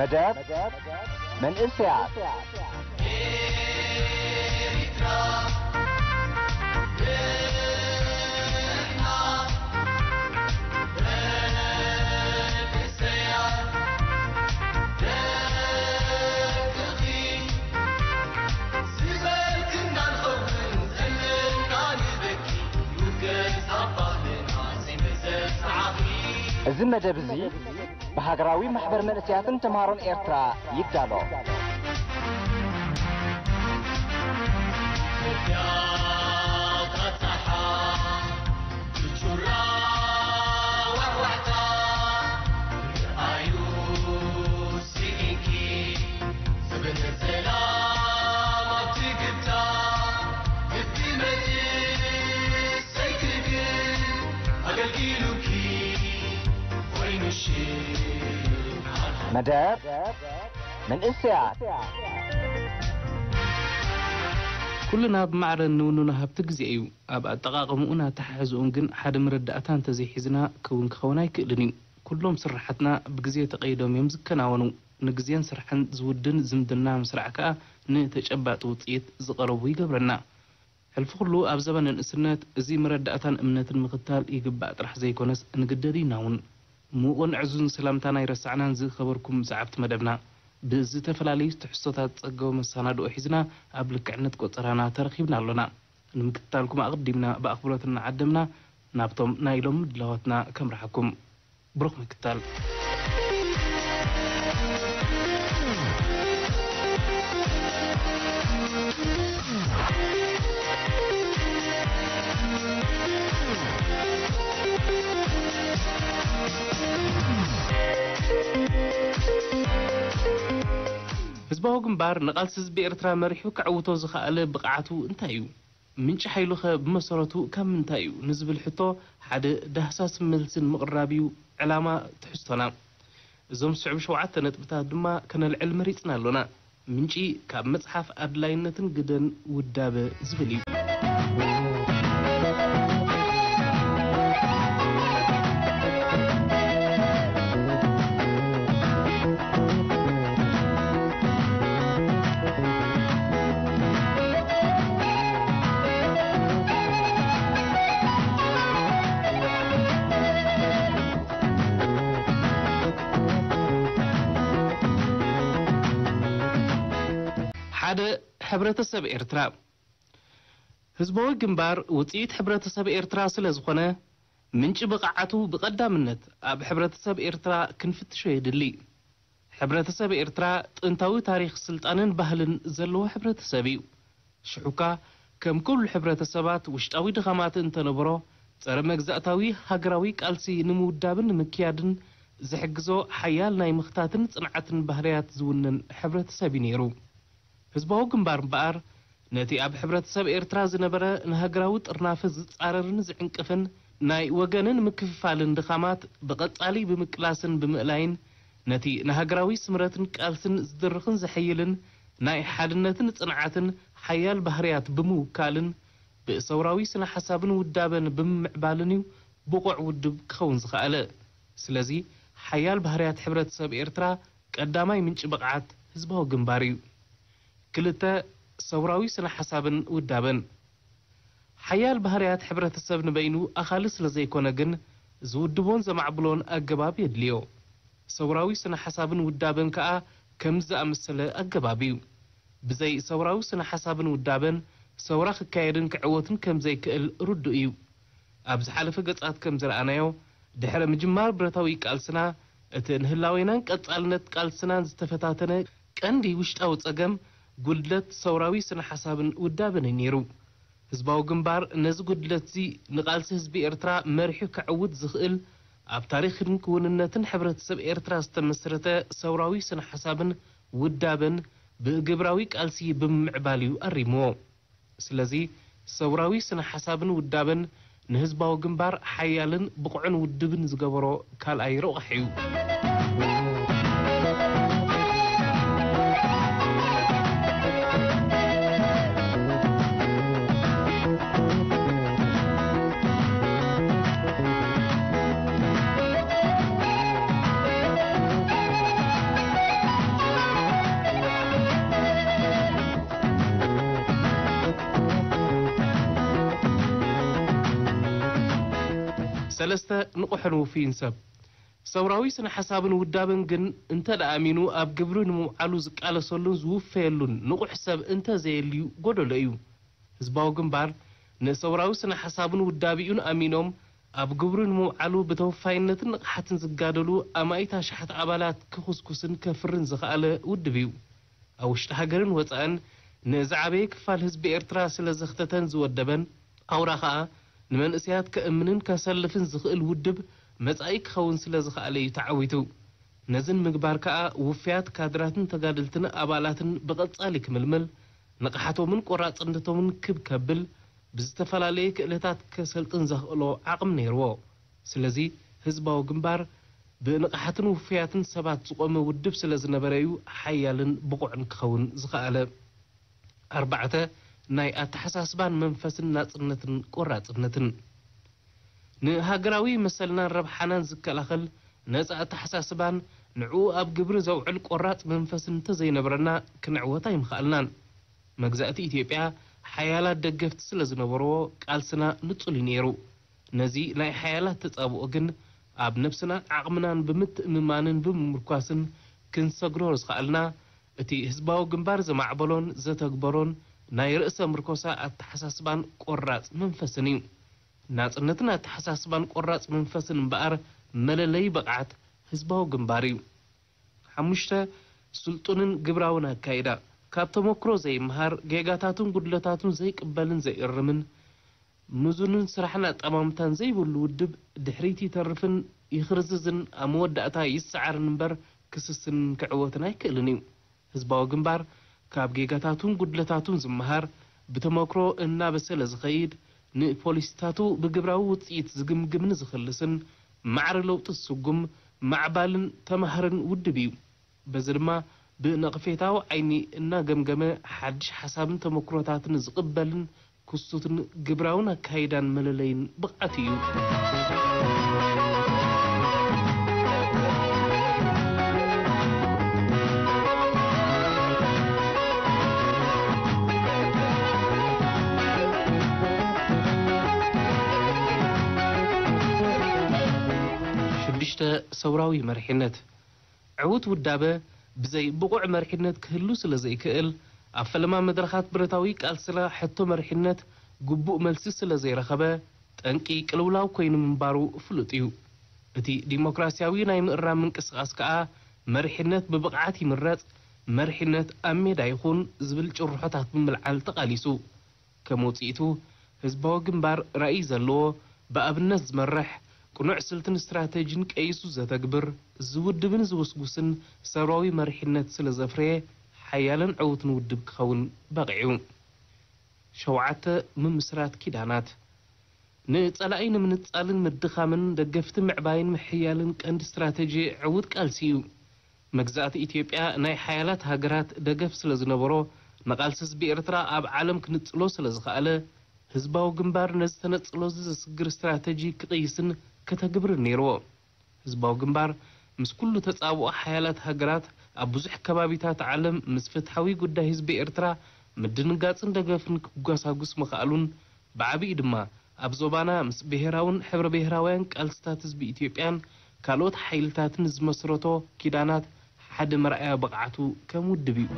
መደብ መንእሰያት። እዚ መደብ እዚ ብሃገራዊ ማሕበር መንእሰያትን ተምሃሮን ኤርትራ ይዳሎ። መደብ መንእሰያት። ኩልና ብማዕረ እንውንኖ ሃብቲ ግዜ እዩ። ኣብ ኣጠቓቕምኡን ኣተሓሕዝኡን ግን ሓደ መረዳእታ እንተዘይሒዝና ክውን ክኸውን ኣይክእልን እዩ። ኩሎም ስራሓትና ብግዜ ተቐይዶም እዮም ዝከናወኑ። ንግዜን ስራሕን ዝውድን ዝምድና ምስራዕ ከኣ ንተጨባጢ ውጽኢት ዝቐረቡ ይገብረና። ሕልፊ ኩሉ ኣብ ዘበነ ንእስነት እዚ መረዳእታን እምነትን ምኽታል ይግባእ ጥራሕ ዘይኮነስ ንግደድ ኢና እውን። ምዉቕን ዕዙዝን ሰላምታና ኣይረሳዕናን ዝኸበርኩም ሰዓብቲ መደብና። ብዝተፈላለዩ ትሕዝቶታት ጸጋዊ መሰናድኦ ሒዝና ኣብ ልክዕነት ቆጸራና ተረኺብና ኣሎና። ንምክትታልኩም ኣቐዲምና ብኣኽብሮት እናዓደምና ናብቶም ናይ ሎሚ ድላዋትና ከምርሓኩም። ብሩኽ ምክትታል። ህዝባዊ ግንባር ንቓልሲ ህዝቢ ኤርትራ መሪሑ ከዕውቶ ዝኸኣለ ብቕዓቱ እንታይ እዩ? ምንጪ ሓይሉኸ ብመሰረቱ ካብ ምንታይ እዩ ንዝብል ሕቶ ሓደ ዳህሳስ መልስን ምቕራብ እዩ ዕላማ ትሕዝቶና። እዞም ዝስዕቡ ሸውዓተ ነጥብታት ድማ ከነልዕል መሪጽና ኣሎና። ምንጪ ካብ መጽሓፍ ኣድላይነትን ግደን ውዳበ ዝብል እዩ። ሓደ፣ ሕብረተሰብ ኤርትራ። ህዝባዊ ግንባር ውጽኢት ሕብረተሰብ ኤርትራ ስለ ዝኾነ፣ ምንጪ ብቕዓቱ ብቐዳምነት ኣብ ሕብረተሰብ ኤርትራ ክንፍትሾ የድሊ። ሕብረተሰብ ኤርትራ ጥንታዊ ታሪኽ፣ ስልጣነን ባህልን ዘለዎ ሕብረተሰብ እዩ። ሽሑካ፣ ከም ኩሉ ሕብረተሰባት፣ ውሽጣዊ ድኻማት እንተነበሮ፣ ጸረ መግዛእታዊ ሃገራዊ ቃልሲ ንምውዳብን ንምክያድን ዝሕግዞ ሓያል ናይ ምኽታትን ጽንዓትን ባህርያት ዝውንን ሕብረተሰብ እዩ ነይሩ። ህዝባዊ ግንባር እምበኣር፣ ነቲ ኣብ ሕብረተሰብ ኤርትራ ዝነበረ ንሃገራዊ ጥርናፈ ዝጻረርን ዝዕንቅፍን ናይ ወገንን ምክፍፋልን ድኻማት ብቐጻሊ ብምቅላስን ብምእላይን፣ ነቲ ንሃገራዊ ስምረትን ቃልስን ዝድርኽን ዘሐይልን ናይ ሓድነትን ጽንዓትን ሓያል ባህርያት ብምውካልን ብሰውራዊ ስነ ሓሳብን ውዳበን ብምምዕባልን እዩ ብቑዕ ውድብ ክኸውን ዝኸኣለ። ስለዚ፣ ሓያል ባህርያት ሕብረተሰብ ኤርትራ ቀዳማይ ምንጪ ብቕዓት ህዝባዊ ግንባር እዩ። ክልተ፣ ሰውራዊ ስነ ሓሳብን ውዳበን። ሓያል ባህርያት ሕብረተሰብ ንበይኑ ኣኻሊ ስለ ዘይኮነ ግን፣ ዝውድቦን ዘማዕብሎን ኣገባብ የድልዮ። ሰውራዊ ስነ ሓሳብን ውዳበን ከኣ ከምዚ ዝኣመሰለ ኣገባብ እዩ። ብዘይ ሰውራዊ ስነ ሓሳብን ውዳበን፣ ሰውራ ክካየድን ክዕወትን ከም ዘይክእል ርዱእ እዩ። ኣብ ዝሓለፈ ገጻት ከም ዝረኣናዮ፣ ድሕሪ ምጅማር ብረታዊ ቃልስና፣ እቲ ንህላዌናን ቀጻልነት ቃልስናን ዝተፈታተነ ቀንዲ ውሽጣዊ ጸገም፣ ጉድለት ሰውራዊ ስነ ሓሳብን ውዳበን እዩ ነይሩ። ህዝባዊ ግንባር ነዚ ጉድለትዚ ንቃልሲ ህዝቢ ኤርትራ መሪሑ ከዕውት ዝኽእል፣ ኣብ ታሪኽን ክውንነትን ሕብረተሰብ ኤርትራ ዝተመስረተ ሰውራዊ ስነ ሓሳብን ውዳበን ብግብራዊ ቃልሲ ብምምዕባል እዩ ኣሪምዎ። ስለዚ፣ ሰውራዊ ስነ ሓሳብን ውዳበን ንህዝባዊ ግንባር ሓያልን ብቑዕን ውድብን ዝገበሮ ካልኣይ ረቑሒ እዩ። ሰለስተ፣ ንቑሕን ውፉይን ሰብ። ሰውራዊ ስነ ሓሳብን ውዳበን ግን እንተ ደኣ ኣሚኑ ኣብ ግብሪ ንምውዓሉ ዝቃለሰሉን ዝውፈየሉን ንቑሕ ሰብ እንተ ዘየልዩ ጎደሎ እዩ። ህዝባዊ ግንባር ንሰውራዊ ስነ ሓሳቡን ውዳቢኡን ኣሚኖም ኣብ ግብሪ ንምውዓሉ ብተወፋይነትን ንቕሓትን ዝጋደሉ ኣማኢት ኣሽሓት ኣባላት ክኹስኩስን ከፍርን ዝኸኣለ ውድብ እዩ። ኣብ ውሽጢ ሃገርን ወጻእን ንዝዓበየ ክፋል ህዝቢ ኤርትራ ስለ ዘኽተተን ዝወደበን፣ ኣውራ ኸኣ ንመንእሰያት ከእምንን ከሰልፍን ዝኽእል ውድብ መጻኢ ክኸውን ስለ ዝኸኣለ እዩ ተዓዊቱ። ነዚ ንምግባር ከኣ ውፍያት ካድራትን ተጋደልትን ኣባላትን ብቐጻሊ ክምልምል፣ ንቕሓቶምን ቆራጽነቶምን ክብ ከብል፣ ብዝተፈላለየ ክእለታት ከሰልጥን ዘኽእሎ ዓቕሚ ነይርዎ። ስለዚ ህዝባዊ ግንባር ብንቕሓትን ውፍያትን ሰባት ዝቖመ ውድብ ስለ ዝነበረ እዩ ሓያልን ብቑዕን ክኸውን ዝኸኣለ። ኣርባዕተ፣ ናይ ኣተሓሳስባን መንፈስን ናጽነትን ቆራጽነትን። ንሃገራዊ መሰልናን ረብሓናን ዝከላኸል ነጻ ኣተሓሳስባን ንዕኡ ኣብ ግብሪ ዘውዕል ቆራጽ መንፈስን እንተዘይነብረና ክንዕወት ኣይምኸኣልናን። መግዛእቲ ኢትዮጵያ ሓያላት ደገፍቲ ስለ ዝነበርዎ ቃልስና ንጹል እዩ ነይሩ። ነዚ ናይ ሓያላት ተጻብኦ ግን ኣብ ነብስናን ዓቕምናን ብምትእምማንን ብምምርኳስን ክንሰግሮ ዝኸኣልና፣ እቲ ህዝባዊ ግንባር ዘማዕበሎን ዘተግበሮን ናይ ርእሰ ምርኮሳ ኣተሓሳስባን ቆራጽ መንፈስን እዩ። ናጽነትን ኣተሓሳስባን ቆራጽ መንፈስን እምበኣር መለለዪ ብቕዓት ህዝባዊ ግንባር እዩ። ሓሙሽተ፣ ስልጡንን ግብራውን ኣካይዳ። ካብ ተመክሮ ዘይምሃር፣ ጌጋታቱን ጉድለታቱን ዘይቅበልን ዘይእርምን፣ ምዙንን ስራሕን ኣጠማምታን ዘይብሉ ውድብ ድሕሪት ይተርፍን ይኽርዝዝን ኣብ መወዳእታ ይሰዓርን እምበር ክስስንን ክዕወትን ኣይክእልን እዩ። ህዝባዊ ግንባር ካብ ጌጋታቱን ጉድለታቱን ዝመሃር፣ ብተመክሮ እናበሰለ ዝኸይድ፣ ንፖሊሲታቱ ብግብራዊ ውጽኢት ዝግምግምን ዝኽልስን፣ ማዕረ ለውጢ ዝስጉም፣ ማዕባልን ተማሃርን ውድብ እዩ። በዚ ድማ ብነቕፌታዊ ዓይኒ እናገምገመ ሓድሽ ሓሳብን ተመክሮታትን ዝቕበልን ክሱትን ግብራውን ኣካይዳን መለለይን ብቕዓት እዩ። ሽዱሽተ፣ ሰውራዊ መሪሕነት። ዕዉት ውዳበ ብዘይ ብቑዕ መሪሕነት ክህሉ ስለ ዘይክእል፣ ኣብ ፈለማ መድረኻት ብረታዊ ቃልስና ሕቶ መሪሕነት ግቡእ መልሲ ስለ ዘይረኸበ፣ ጠንቂ ቅልውላው ኮይኑ ምንባሩ ፍሉጥ እዩ። እቲ ዲሞክራስያዊ ናይ ምእራም ምንቅስቓስ ከኣ፣ መሪሕነት ብብቕዓት ይምረጽ፣ መሪሕነት ኣብ ሜዳ ይኹን ዝብል ጭርሖታት ብምልዓል ተቓሊሱ። ከም ውጽኢቱ፣ ህዝባዊ ግንባር ራእይ ዘለዎ፣ ብኣብነት ዝመርሕ፣ ቅኑዕ ስልትን ስትራተጂን ቀይሱ ዘተግብር፣ ዝውድብን ዝውስጉስን ሰብራዊ መሪሕነት ስለ ዘፍረየ፣ ሓያልን ዕዉትን ውድብ ክኸውን በቒዑ። ሸውዓተ፣ ምምስራት ኪዳናት። ንጸላኢ ንምንጻልን ምድኻምን፣ ደገፍቲ ምዕባይን ምሕያልን ቀንዲ ስትራተጂ ዕዉት ቃልሲ እዩ። መግዛእቲ ኢትዮጵያ ናይ ሓያላት ሃገራት ደገፍ ስለ ዝነበሮ፣ ንቓልሲ ህዝቢ ኤርትራ ኣብ ዓለም ክንጽሎ ስለ ዝኸኣለ፣ ህዝባዊ ግንባር ነዚ ተነጽሎ እዚ ዘስግር ስትራተጂ ክቕይስን ከተግብርን ነይርዎ። ህዝባዊ ግንባር ምስ ኩሉ ተጻብኦ ሓያላት ሃገራት ኣብ ብዙሕ ከባቢታት ዓለም ምስ ፍትሓዊ ጉዳይ ህዝቢ ኤርትራ ምድንጋጽን ደገፍን ክጓሳጉስ ምኽኣሉን፣ ብዓቢኡ ድማ ኣብ ዞባና ምስ ብሄራውን ሕብረ ብሄራውያን ቃልስታት ህዝቢ ኢትዮጵያን ካልኦት ሓይልታትን ዝመስረቶ ኪዳናት ሓደ መርኣያ ብቕዓቱ ከም ውድብ እዩ።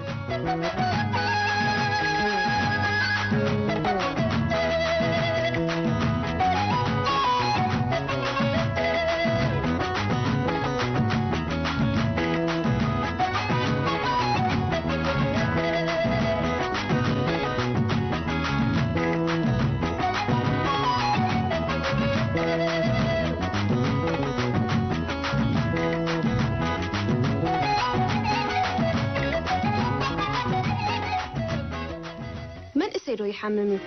መንእሰይ ዶ ይሓምም እዩ?